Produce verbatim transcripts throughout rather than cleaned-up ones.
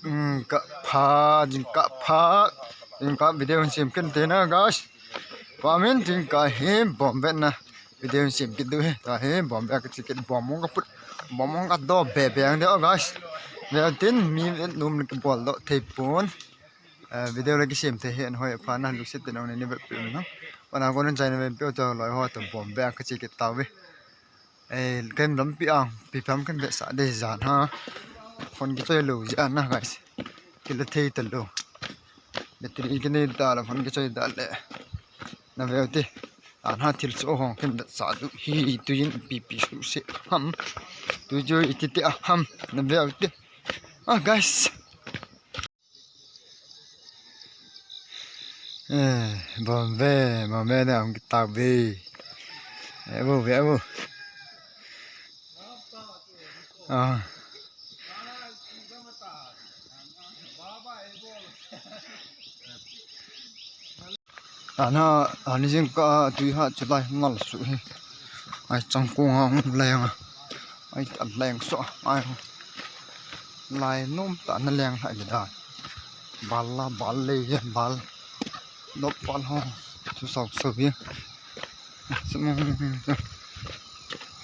Jingkah pha, jingkah pha, jingkah video sem kit te na, guys. Pamin jingkah hi bomb na video sem kit diu hi. Tua hi bomb ka che kit, bomb ka put, bomb ka do be be ang de, guys. Ve tin mi num ni ka bol do thei pon. Eh, video la kisem thei hi an hoi pha na, lungset te nong ni ni ve pe na. Wana ko nan chai na ve pe to loi ho to bomb ka che kit tau ve. Eh, ken lampi ang, pi pam ken vetsah dei jan ha. Phone kichoi lou jan na, guys. Kila thei talou. Battery kinei ta la phone kichoi da le. Na veu te. An ha thil cho hong ken vetsah diu hi, tuin pi pi su se ham. Tui jo iti te ham. Na veu te. Ah, guys. Eh, bomb, bomb na ang kita be. Eh, bu, be, bu. Ah. Ana, ani jingkah tui ha chu lai ngal su hi. Ai, changkong ha hung leng a. Ai, a leng so. Ai. Lai nom ta na leng hai le da. Bal la, bal le ye, bal. Nop bal ho. Su sau sau ye. Sum.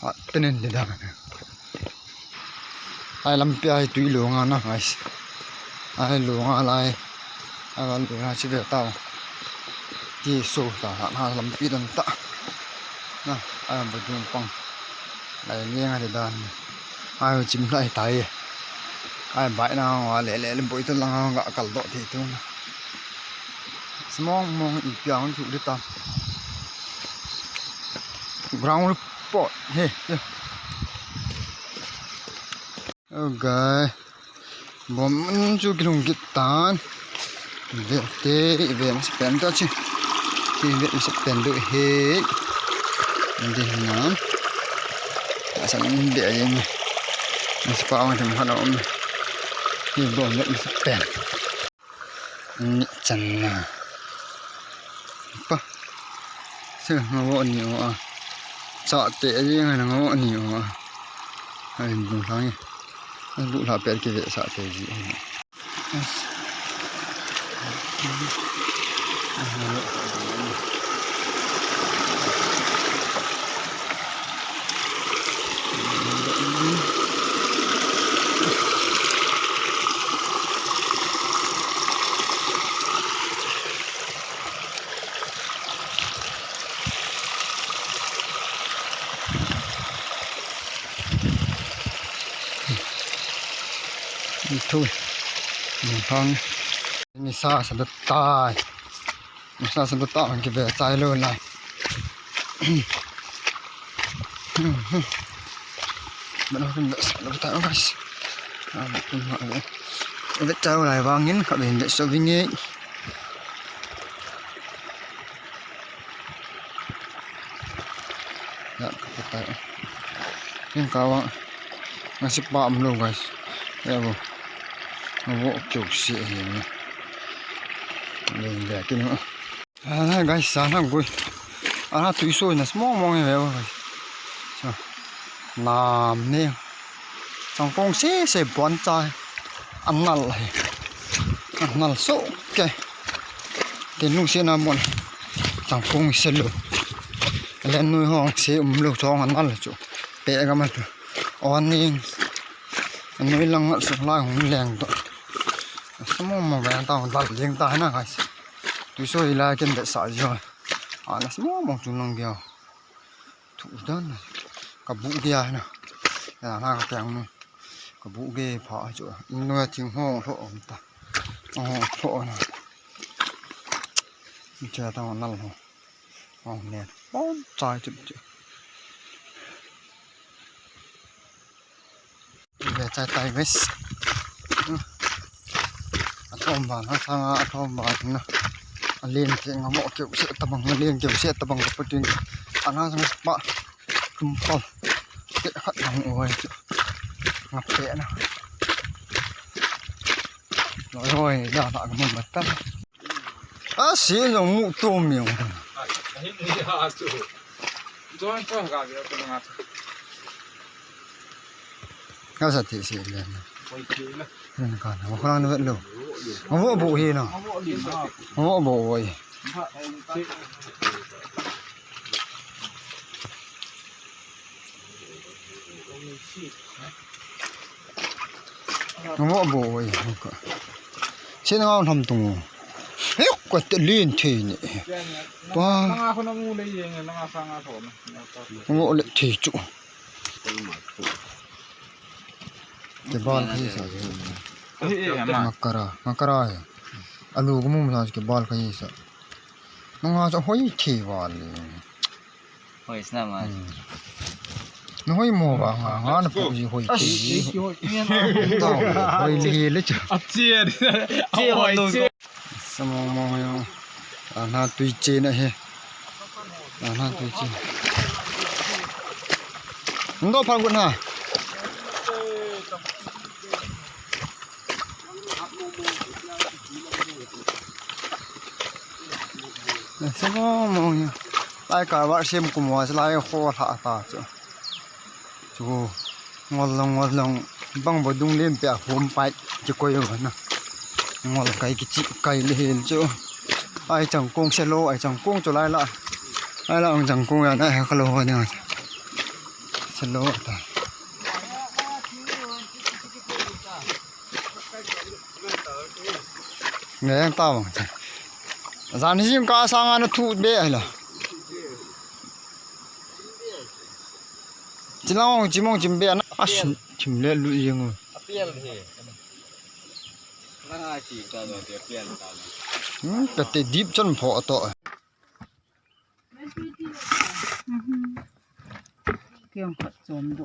Ha, tenen le da. Ai, lampi ai tui lo nga na, guys. Ai, lo nga lai. Ai, wan lo nga chi ve tau. Ki so ta ha, ha, lampi dan ta. Na, ai, ba dung pang. Lai ni nga de dan. Ai, chim lai tai. Ai, bai na nga le, le, le, boi to lang nga kal do thei tu na. Smong mong i piang chu de ta. Ground report. He, he. Okay. Bomb chu kilung kit tan. Ve te, ve masa pen ta chi. Ki ve masa pen diu he. Inde hinam. Asa min be aye ni. Masa pa ang thum hana um. Ki bomb ve masa pen. Ni chan na. Pa. Se nga wo ni o a. Sa te a ye nga nga wo ni o a. Ai bu hlang. Ai bu hla pe ki ve sa te ji. Thu. Ni hang. Ni sa sa da tai. Ni sa sa da tai ki ve chai lo na. Mana kan ve sa lo tai, guys. Ah, kan ma ve. Ve chai lo lai vangin ka ve ve so vinge. Ya, kapatai. Ken kawa. Ngasi pa umlou, guys. Ya bo. Ngabo keu si ahi ni. Leng le kin. Ah, guys, sana gui. Ana tui so na smong mong ve, guys. So. Nam ni. Changkong se se bon cha. Anal he. Anal so ke. Tin lungset na mon. Changkong se lo. Len nui hong se umlou chong anal chu. Pe ga ma tu. Oning. Nui lang ngal su lai hung leng to. Smong mong ve ta hung dal leng ta na, guys. Tui so i lai ken ve sa jo. Ana smong mong chu nang ge. Thu dan. Ka bu ge a na. Ya na ka teng nu. Ka bu ge pha chu. Inu ya ting ho ho om ta. Ho ho na. Che ta nal ho. Ho ne. Pon chai chu chu. Ve chai tai, guys. Athom vang, ha, sanga athom vang na. Alen che ngamo keu se tabang, alen keu se tabang ka putin. Ana sanga pa. Tum pal. Te khat nang oi chu. Ngap te na. Loi hoi, da ta ka mun mat ta. A si jong mu to mi. Ahin ni ha chu. Join to ga ve ko na. Ka sa ti si le. Oi ti na. Nen kan, wa khang na vet lo. Wa bo hi na. Wa bo oi. Wa bo oi. Sin ngau tham tung. Hek ko te lin the ni. Pa. Nga ko na mu le yeng, nga sa nga tho na. Wa le the chu. Kibal kha sa. Makara, makara hai. Alu ko mu sa kibal kha sa. Nunga sa hoi the wal. Hoi sna ma. Na hoi mo ba nga, nga na pu ji hoi the. Hoi le le cha. Achia. Achia. Samong mong yo. Ana tui che na he. Ana tui che. Ndo phang gut na. Samong mong yo. Lai ka wa sem kum wa lai kho tha ta chu. Chu ngol long, ngol long, bang bo dung len pe a hom pai kikoi u na. Ngol kai kichi kai le hel chu. Ai chang kong se lo, ai chang kong chu lai la. Lai la ang chang kong ya na ha ka lo ho ne. Se lo ta. Nge ta bang. Jan hi jing ka sa nga na thu be ai la. Chilang chimong chim be na. As chim le lu jing u. Apial hi. Langa chi ka lo te apial ka lo. Hmm, ka te dip chon pho to. Kiang khat chom do.